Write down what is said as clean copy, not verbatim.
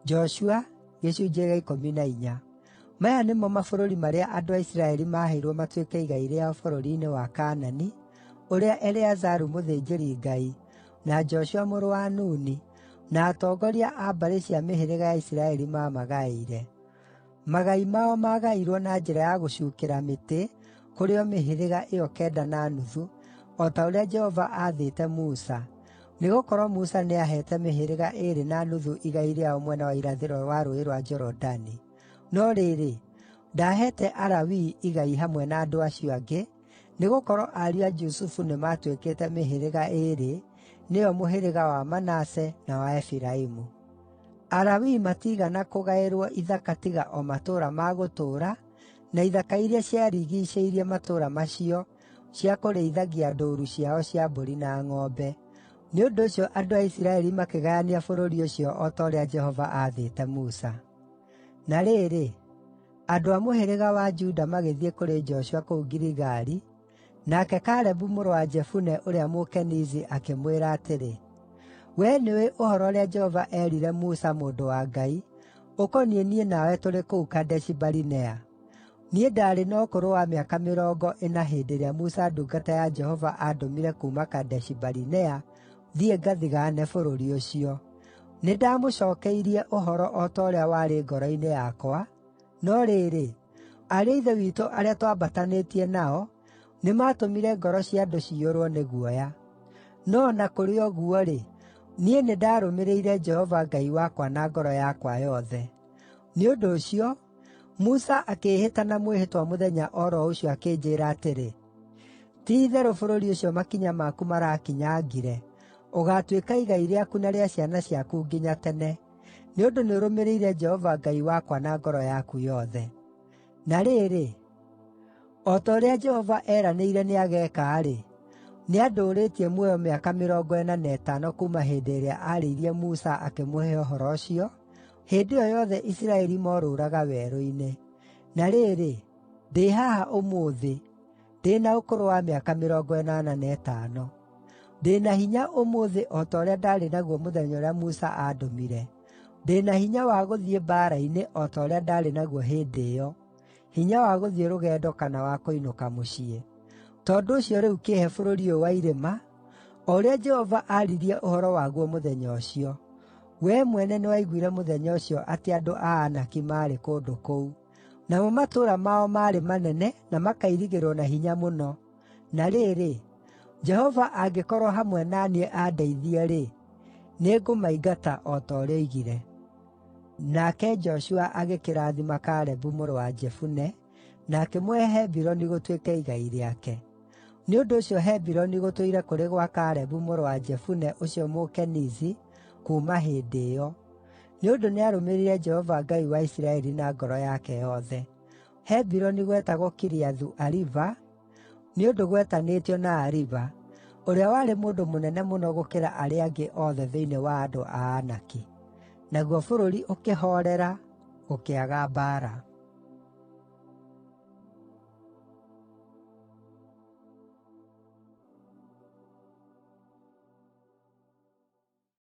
Joshua. Maya nĩmo mabũrũri marĩa andũ a Isiraeli maaheirwo matuĩke igai rĩao bũrũri-inĩ wa Kaanani, ũrĩa Eleazaru mũthĩnjĩri-Ngai, na Joshua mũrũ wa Nuni, na atongoria a mbarĩ cia mĩhĩrĩga ya Isiraeli maamagaĩire. Magai mao maagairwo na njĩra ya gũcuukĩra mĩtĩ kũrĩ o mĩhĩrĩga ĩyo kenda na nuthu, o ta ũrĩa Jehova aathĩte Musa, nĩgũkorwo Musa nĩaheete mĩhĩrĩga ĩĩrĩ na nuthu igai rĩao mwena wa irathĩro wa Rũũĩ rwa Jorodani. No rĩrĩ, ndaaheete Alawii igai hamwe na andũ acio angĩ, nĩgũkorwo ariũ a Jusufu nĩmatuĩkĩte mĩhĩrĩga ĩĩrĩ, nĩyo mũhĩrĩga wa Manase na wa Efiraimu. Alawii matiigana kũgaĩrwo ithaka tiga o matũũra ma gũtũũra, na ithaka iria ciarigiicĩirie matũũra macio cia kũrĩithagia ndũũru ciao cia mbũri na ng'ombe. Nĩ ũndũ ũcio andũ a Isiraeli makĩgayania bũrũri ũcio o ta ũrĩa Jehova aathĩte Musa. Na rĩrĩ, andũ a mũhĩrĩga wa Juda magĩthiĩ kũrĩ Joshua kũu Giligali, nake Kalebu mũrũ wa Jefune ũrĩa Mũkenizi akĩmwĩra atĩrĩ, “Wee nĩũĩ ũhoro ũrĩa Jehova eerire Musa mũndũ wa Ngai, ũkoniĩ niĩ nawe tũrĩ kũu Kadeshi-Barinea. Niĩ ndaarĩ na ũkũrũ wa mĩaka mĩrongo ĩna hĩndĩ ĩrĩa Musa ndungata ya Jehova aandũmire kuuma Kadeshi-Barinea thiĩ ngathigaane bũrũri ũcio. Nĩndamũcookeirie ũhoro o ta ũrĩa warĩ ngoro-inĩ yakwa, no rĩrĩ, ariũ a ithe witũ arĩa twambatanĩtie nao nĩmatũmire ngoro cia andũ ciyũrwo nĩ guoya. No o na kũrĩ ũguo-rĩ, niĩ nĩndarũmĩrĩire Jehova Ngai wakwa na ngoro yakwa yothe. Nĩ ũndũ ũcio, Musa akĩĩhĩta na mwĩhĩtwa mũthenya o ro ũcio akĩnjĩĩra atĩrĩ, ‘Ti-itherũ bũrũri ũcio makinya maku marakinyangire ũgaatuĩka igai rĩaku na rĩa ciana ciaku nginya tene, nĩ ũndũ nĩũrũmĩrĩire Jehova Ngai wakwa na ngoro yaku yothe.’ Na rĩrĩ, o ta ũrĩa Jehova eeranĩire nĩageeka-rĩ, nĩandũũrĩtie muoyo mĩaka 45 kuuma hĩndĩ ĩrĩa aarĩirie Musa akĩmũhe ũhoro ũcio, hĩndĩ ĩyo yothe Isiraeli morũũraga werũ-inĩ. Na rĩrĩ, ndĩ haha ũmũthĩ, ndĩ na ũkũrũ wa mĩaka 85! Ndĩ na hinya ũmũthĩ o ta ũrĩa ndaarĩ naguo mũthenya ũrĩa Musa aandũmire; ndĩ na hinya wa gũthiĩ mbaara-inĩ o ta ũrĩa ndaarĩ naguo hĩndĩ ĩyo, hinya wa gũthiĩ rũgendo kana wa kũinũka mũciĩ. Tondũ ũcio rĩu kĩĩhe bũrũri ũyũ wa irĩma, o ũrĩa Jehova aaririe ũhoro waguo mũthenya ũcio. Wee mwene nĩwaiguire mũthenya ũcio atĩ andũ a Anaki maarĩ kũndũ kũu. Namo matũũra mao maarĩ manene na makairigĩrwo na hinya mũno. Na rĩrĩ, Jehova angĩkorwo hamwe na niĩ andeithie-rĩ, nĩngũmaingata o ta ũrĩa oigire.” Nake Joshua agĩkĩrathima Kalebu mũrũ wa Jefune na akĩmũhe Hebironi gũtuĩke igai rĩake. Nĩ ũndũ ũcio Hebironi gũtũire kũrĩ gwa Kalebu mũrũ wa Jefune ũcio Mũkenizi kuuma hĩndĩ ĩyo, nĩ ũndũ nĩarũmĩrĩire Jehova Ngai wa Isiraeli na ngoro yake yothe. Hebironi gwetagwo Kiriathu-Ariba nĩ ũndũ gwetanĩtio na Ariba, ũrĩa warĩ mũndũ mũnene mũno gũkĩra arĩa angĩ othe thĩinĩ wa andũ a Anaki. Naguo bũrũri ũkĩhoorera, gũkĩaga mbaara.